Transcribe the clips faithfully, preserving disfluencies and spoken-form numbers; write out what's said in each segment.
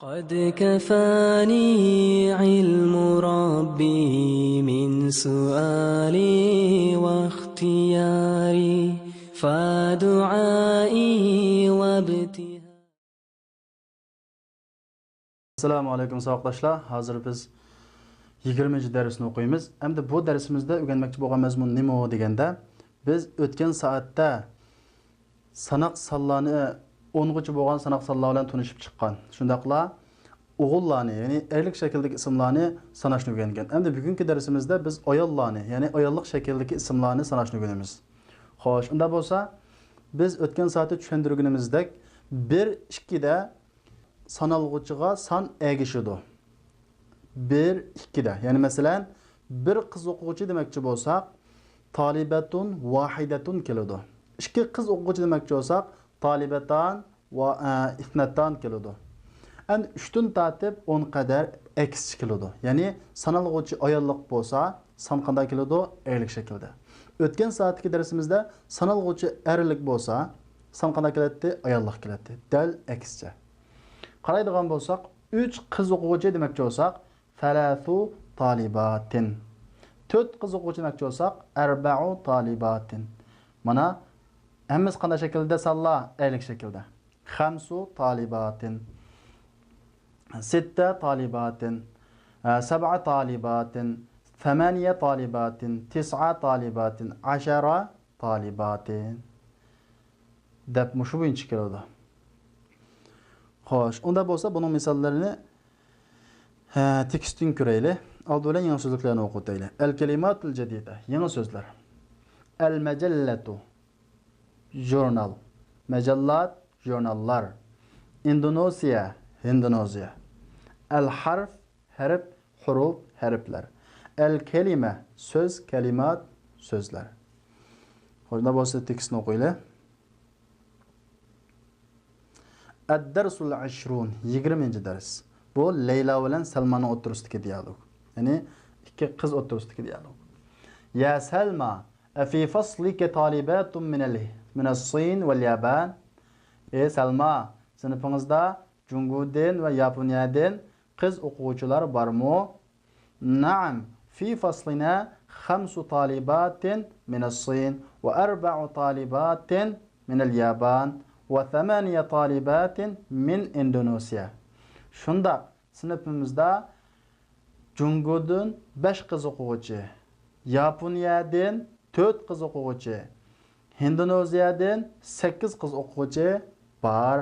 قد كفاني علم ربي من سؤالي واختياري، فدعائي وابتهالي. ئەسسالامۇ ئەلەيكۇم، ساۋاقداشلار. ھازىر بىز يىگىرمىنچى دەرسنى ئوقۇيمىز. ئەمدى بۇ دەرسىمىزدە ئۆگەنمەكچى بولغان مەزمۇن نېمە دېگەندە، بىز ئۆتكەن سائەتتە ساناق سانلارنى، ئونغىچە بولغان ساناق سانلار بىلەن تونۇشۇپ چىققان. شۇنداقلا ئوغۇللارنى، يەنى ئەرلىك شەكىلدىكى ئىسىملارنى ساناشنى ئۆگەنگەن. ئەمدى بۈگۈنكى دەرسىمىزدە بىز ئاياللارنى، يەنى ئاياللىق شەكىلدىكى ئىسىملارنى ساناشنى ئۆگىنىمىز. خوش، ئۇنداق بولسا، بىز ئۆتكەن سائەتتە چۈشەندۈرگىنىمىزدەك، بىر، ئىككىدە سانالغۇچىغا سان ئەگىشىدۇ. بىر، ئىككىدە. يەنى مەسىلەن، بىر قىز ئوقۇغۇچى دېمەكچى بولساق، تالىبەتۇن ۋاھىدەتۇن كېلىدۇ. ئىككى قىز ئوقۇغۇچى دېمەكچى بولساق، تالىبەتان ۋە، ئە، ئىسنەتان كېلىدۇ. ئەمدى ئۈچتىن تارتىپ ئون قەدەر ئەكسىچە كېلىدۇ. يەنى سانالغۇچى ئاياللىق بولسا، سان قانداق كېلىدۇ؟ ئەرلىك شەكىلدە. ئۆتكەن سائەتتىكى دەرسىمىزدە سانالغۇچى ئەرلىك بولسا، سان قانداق كېلەتتى؟ ئاياللىق كېلەتتى. دەل ئەكسىچە. قارايدىغان بولساق، ئۈچ قىز ئوقۇغۇچى دېمەكچى بولساق، سەلەسۇ تالىباتىن. تۆت قىز ئوقۇغۇچى دېمەكچى بولساق، ئەربەئۇ تالىباتىن. مانا، ھەممىسى قانداق شەكىلدە سانلار؟ ئەرلىك شەكىلدە. خەمسۇ تالىباتىن. سىتتە تالىباتىن. ئە، سەبئە تالىباتىن. سەمانىيە تالىباتىن. تىسئە تالىباتىن. ئەشەرە تالىباتىن دەپ مۇشۇ بويىچە كېلىدۇ. خوش، ئۇنداق بولسا بۇنىڭ مىساللىرىنى، ھە، تېكىستتىن كۆرەيلى. ئالدى بىلەن يېڭى سۆزلۈكلەرنى ئوقۇۋېتەيلى. ئەل كەلىماتۇل جەدىدە، يېڭى سۆزلەر. ئەل مەجەللەتۇ، ژۇرنال. مەجەللات، ژۇرناللار. ئىندونېزىيە، ھىندونېزىيە. ئەل ھەرف، ھەرپ، ھۇرۇپ، ھەرپلەر. ئەل كەلىمە، سۆز، كەلىمات، سۆزلەر. خوش، ئۇنداق بولسا تېكىستنى ئوقۇيلى. ئەددەرسۇل ئەشرۇن، يىگىرمىنچى دەرس. بۇ لەيلا بىلەن سەلمانىڭ ئوتتۇرىسىدىكى دىيالوگ. يەنى ئىككى قىز ئوتتۇرىسىدىكى دىيالوگ. يا سەلما، ئەفى فەسلىكە تالىباتۇن مىنەل، مىنەس سىن ۋەل يابان؟ ئەي سەلما، سىنىپىڭىزدا جۇڭگودىن ۋە ياپونىيەدىن قىز ئوقۇغۇچىلار بارمۇ؟ نەئەم، في فصلنا خمس طالبات من الصين وأربع طالبات من اليابان وثمانية طالبات من إندونيسيا. شۇنداق، سىنىپىمىزدا جۇڭگودىن بەش قىز ئوقۇغۇچى، ياپونىيەدىن تۆت قىز ئوقۇغۇچى، ھىندونېزىيەدىن سەككىز قىز ئوقۇغۇچى بار.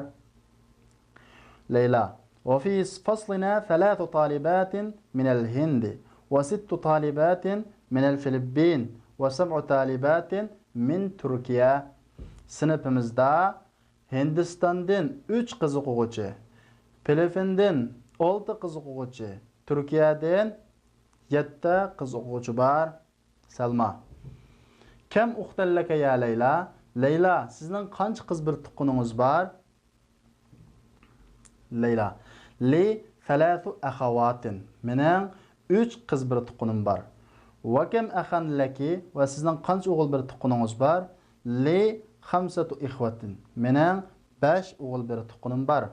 لەيلا، وفي فصلنا ثلاث طالبات من الهند وست طالبات من الفلبين وسبع طالبات من تركيا. سىنىپىمىزدا ھىندىستاندىن ئۈچ قىز ئوقۇغۇچى، فىلىپپىندىن ئالتە قىز ئوقۇغۇچى، تۈركىيەدىن يەتتە قىز ئوقۇغۇچى بار. سەلما. كم أختا لك يا ليلى؟ لەيلا، سىزنىڭ قانچە قىز بىر تۇغقىنىڭىز بار؟ لەيلا. لي ثلاث أخوات. مېنىڭ ئۈچ قىز بىر تۇغقىنىم بار. وكم أخا لك؟ ۋە سىزنىڭ قانچە ئوغۇل بىر تۇغقىنىڭىز بار؟ لي خمسة إخوة. مېنىڭ بەش ئوغۇل بىر تۇغقىنىم بار.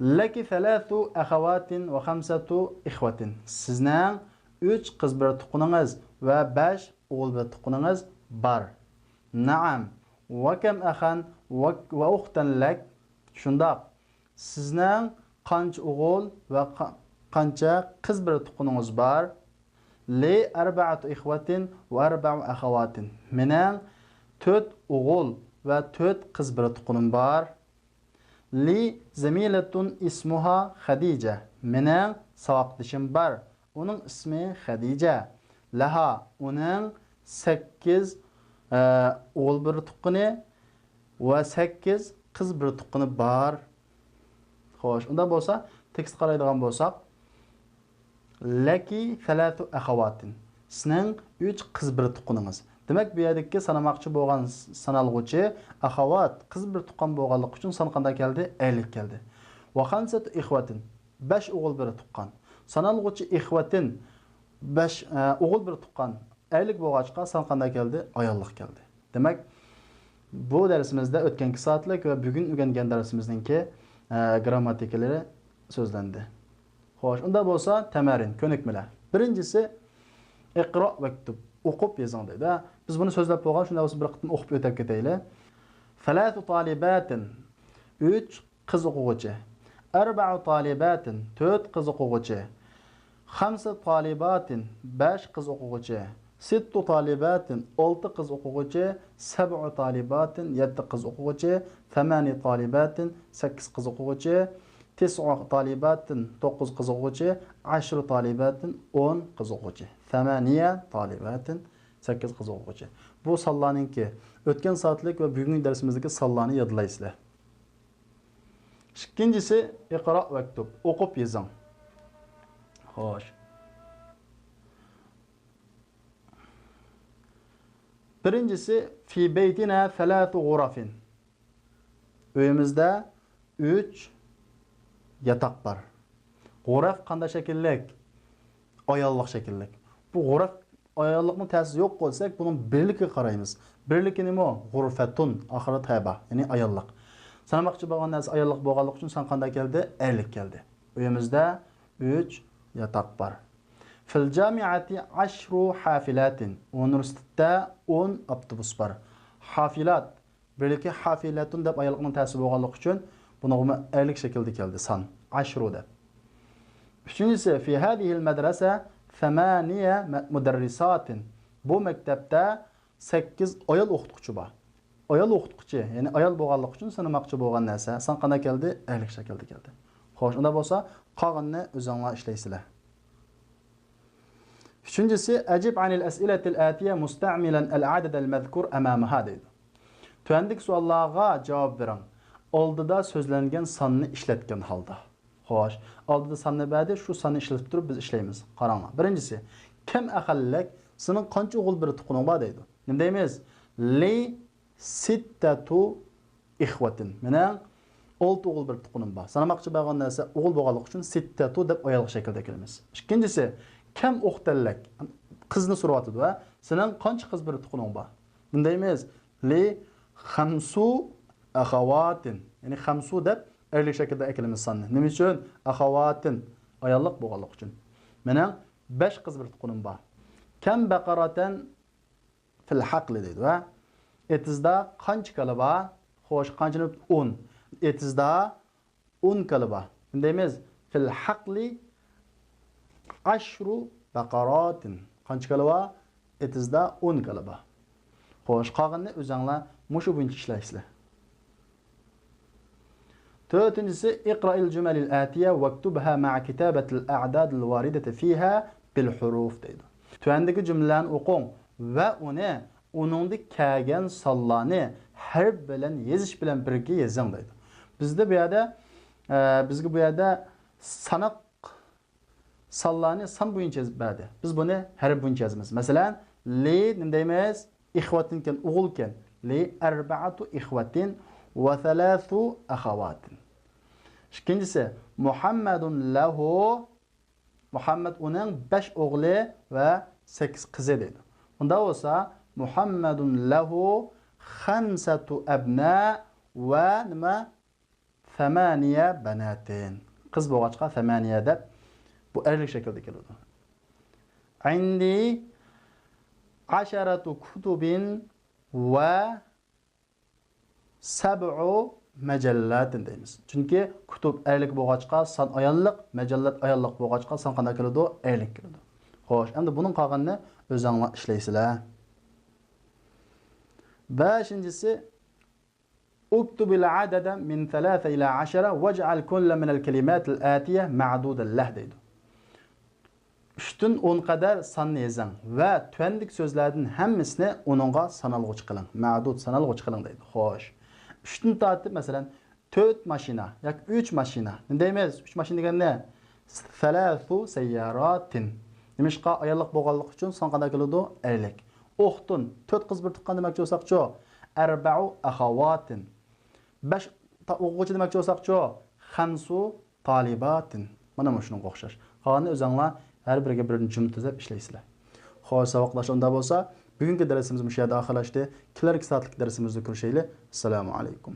لك ثلاث أخوات وخمسة إخوة. سىزنىڭ ئۈچ قىز بىر تۇغقىنىڭىز ۋە بەش ئوغۇل بىر تۇغقىنىڭىز بار. نەئەم. وكم أخا و، وأختا لك؟ شۇنداق. سىزنىڭ قانچە ئوغۇل ۋە قا، قانچە قىز بىر تۇغقىنىڭىز بار؟ لي أربعة إخوة وأربع أخوات. مېنىڭ تۆت ئوغۇل ۋە تۆت قىز بىر تۇغقىنىم بار. لي زميلة اسمها خديجة. مېنىڭ ساۋاقدىشىم بار. ئۇنىڭ ئىسمى خەدىجە. لەھا، ئۇنىڭ سەككىز، ئە، ئوغۇل بىر تۇغقىنى ۋە سەككىز قىز بىر تۇغقىنى بار. خوش، ئۇنداق بولسا، تېكىست قارايدىغان بولساق، لەكى سەلەسۇ ئەخەۋاتىن. سىزنىڭ ئۈچ قىز بىر تۇغقىنىڭىز. دېمەك، بۇ يەردىكى سانىماقچى بولغان سانالغۇچى ئەخەۋات، قىز بىر تۇغقان بولغانلىقى ئۈچۈن سان قانداق كەلدى؟ ئەرلىك كەلدى. ۋە خەمسەتۇ ئىخۋەتىن، بەش ئوغۇل بىر تۇغقان. سانالغۇچى ئىخۋەتىن، بەش، ئە، ئوغۇل بىر تۇغقان، ئەرلىك بولغاچقا سان قانداق كەلدى؟ ئاياللىق كەلدى. دېمەك، بۇ دەرسىمىزدە ئۆتكەنكى سائەتلىك ۋە بۈگۈن ئۆگەنگەن دەرسىمىزنىڭكى، ئە، گىرامماتىكىلىرى سۆزلەندى. خوش، ئۇنداق بولسا تەمەرىن، كۆنۈكمىلەر. بىرىنچىسى، ئىقرا ۋەكتۇب، ئوقۇپ يېزىڭ دەيدۇ. ھە، بىز بۇنى سۆزلەپ بولغان، شۇنداق بولسا بىر قېتىم ئوقۇپ ئۆتۈپ كېتەيلى. ثلاث طالبات، ئۈچ قىز ئوقۇغۇچى. أربع طالبات، تۆت قىز ئوقۇغۇچى. خمس طالبات، بەش قىز ئوقۇغۇچى. ست طالبات، ئالتە قىز ئوقۇغۇچى. سبع طالبات، يەتتە قىز ئوقۇغۇچى. ثمان طالبات، سەككىز قىز ئوقۇغۇچى. تسع طالبات، توققۇز قىز ئوقۇغۇچى. عشر طالبات، ئون قىز ئوقۇغۇچى. ثمانية طالبات، سەككىز قىز ئوقۇغۇچى. بۇ سانلارنىڭكى ئۆتكەن سائەتلىك ۋە بۈگۈنكى دەرسىمىزدىكى سانلارنى يادلايسىلەر. ئىككىنچىسى، ئىقرا ۋەكتۇب، ئوقۇپ يېزىڭ. خوش. بىرىنچىسى، في بيتنا ثلاث غرف. ئۆيىمىزدە ئۈچ ياتاق بار. غۇرەف قانداق شەكىللىك؟ ئاياللىق شەكىللىك. بۇ غۇرەف ئاياللىقنىڭ تەسى يوققۇ دېسەك، بۇنىڭ بىرلىكىگە قارايمىز. بىرلىكى نېمە؟ غۇرفەتۇن، ئاخىرىدا تە بار، يەنى ئاياللىق. سانىماقچى بولغان نەرسە ئاياللىق بولغانلىقى ئۈچۈن سان قانداق كەلدى؟ ئەرلىك كەلدى. ئۆيىمىزدە ئۈچ ياتاق بار. في الجامعة عشر حافلات. ئۇنىۋېرسىتېتتا ئون ئاپتوبۇس بار. حافلات، بىرلىكى حافىلەتۇن دەپ ئاياللىقنىڭ تەسى بولغانلىقى ئۈچۈن بۇنىڭغىمۇ ئەرلىك شەكىلدە كەلدى سان. عشر دەپ. ئۈچىنچىسى، في هذه المدرسة ثمانية مدرسات. بۇ مەكتەپتە سەككىز ئايال ئوقۇتقۇچى بار. ئايال ئوقۇتقۇچى، يەنى ئايال بولغانلىقى ئۈچۈن سانىماقچى بولغان نەرسە سان قانداق كەلدى؟ ئەرلىك شەكىلدە كەلدى. خوش، ئۇنداق بولسا قالغىنىنى ئۆزۈڭلار ئىشلەيسىلەر. ئۈچىنچىسى، أجب عن الأسئلة الآتية مستعملا العدد المذكور أمامها دەيدۇ. تۆۋەندىكى سوئاللارغا جاۋاب بېرىڭ، ئالدىدا سۆزلەنگەن ساننى ئىشلەتكەن ھالدا. خوش، ئالدىدا ساننى بەردى، شۇ ساننى ئىشلىتىپ تۇرۇپ بىز ئىشلەيمىز. قاراڭلار. بىرىنچىسى، كم أخا لك؟ سېنىڭ قانچە ئوغۇل بىر تۇقىنىڭ بار دەيدۇ. نېمە دەيمىز؟ لي ستة إخوة. مېنىڭ ئالتە ئوغۇل بىر تۇقىنىم بار. سانىماقچى بولغان نەرسە ئوغۇل بولغانلىقى ئۈچۈن ستة دەپ ئاياللىق شەكىلدە ئەكىلىمىز. ئىككىنچىسى، كم أختا لك؟ قىزنى سوراۋاتىدۇ، ھە؟ سېنىڭ قانچە قىز بىر تۇقىنىڭ بار؟ نېمە دەيمىز؟ لي خمس أخوات. يەنى خمس دەپ ئەرلىك شەكىلدە ئەكىلىمىز ساننى. نېمە ئۈچۈن؟ أخوات. ئاياللىق بولغانلىقى ئۈچۈن. مېنىڭ بەش قىز بىر تۇقىنىم بار. كم بقرة في الحقل دەيدۇ، ھە؟ ئېتىزدا قانچە كالا بار؟ خوش، قانچىنى؟ ئون. ئېتىزدا ئون كالا بار. نېمە دەيمىز؟ في الحقل عشر بقرات. قانچە كالا بار؟ ئېتىزدا ئون كالا بار. خوش، قالغىنىنى ئۆزۈڭلار مۇشۇ بويىچە ئىشلەيسىلەر. تۆتىنچىسى، اقرأ الجمل الآتية واكتبها مع كتابة الأعداد الواردة فيها بالحروف دەيدۇ. تۆۋەندىكى جۈملىلەرنى ئوقۇڭ ۋە ئۇنى ئۇنىڭدا كەلگەن سانلارنى ھەرپ بىلەن يېزىش بىلەن بىرگە يېزىڭ دەيدۇ. بىزدە بۇ يەردە، ئە، بىزگە بۇ يەردە ساناق سانلارنى سان بويىچە يېزىپ بەردى. بىز بۇنى ھەرپ بويىچە يازىمىز. مەسىلەن، لى نېمە دەيمىز؟ ئىخۋەتىنكەن، ئوغۇلكەن. لى ئەربەئەتۇ ئىخۋەتىن ۋە سەلەسۇ ئەخەۋاتىن. ئىككىنچىسى، مۇھەممەدۇن لەھۇ، مۇھەممەد ئۇنىڭ بەش ئوغلى ۋە سەككىز قىزى دەيدۇ. ئۇنداق بولسا، مۇھەممەدۇن لەھۇ خەمسەتۇ ئەبنا ۋە نېمە؟ ثمانية بنات. قىز بولغاچقا ثمانية دەپ، بۇ ئەرلىك شەكىلدە كېلىدۇ. عندي عشرة كتب وسبع مجلات دەيمىز. چۈنكى كۇتۇب ئەرلىك بولغاچقا سان ئاياللىق، مەجەللات ئاياللىق بولغاچقا سان قانداق كېلىدۇ؟ ئەرلىك كېلىدۇ. خوش، ئەمدى بۇنىڭ قالغىنىنى ئۆزۈڭلار ئىشلەيسىلەر. بەشىنچىسى، اكتب العدد من ثلاثة إلى عشرة واجعل كل من الكلمات الآتية معدودا له دەيدۇ. ئۈچتىن ئون قەدەر ساننى يېزىڭ ۋە تۆۋەندىكى سۆزلەردىن ھەممىسىنى ئۇنىڭغا سانالغۇچى قىلىڭ. مەدۇد، سانالغۇچى قىلىڭ دەيدۇ. خوش. ئۈچتىن تارتىپ، مەسىلەن، تۆت ماشىنا ياكى ئۈچ ماشىنا. نېمە دەيمىز؟ ئۈچ ماشىنا دېگەننى ثلاث سيارات. نېمىشقا؟ ئاياللىق بولغانلىقى ئۈچۈن سان قانداق كېلىدۇ؟ ئەرلىك. ئۇختۇن، تۆت قىز بىر تۇغقان دېمەكچى بولساقچۇ؟ أربع أخوات. بەش تا-، ئوقۇغۇچى دېمەكچى بولساقچۇ؟ خمس طالبات. مانا مۇشۇنىڭغا ئوخشاش. قالغىنىنى ئۆزۈڭلار ھەر بىرىگە بىر جۈملە تۈزەپ ئىشلەيسىلەر. خوش، ساۋاقداشلار، ئۇنداق بولسا، بۈگۈنكى دەرسىمىز مۇشۇ يەردە ئاخىرلاشتى. كېلەركى سائەتلىك دەرسىمىزدە كۆرۈشەيلى. ئەسسالامۇ ئەلەيكۇم.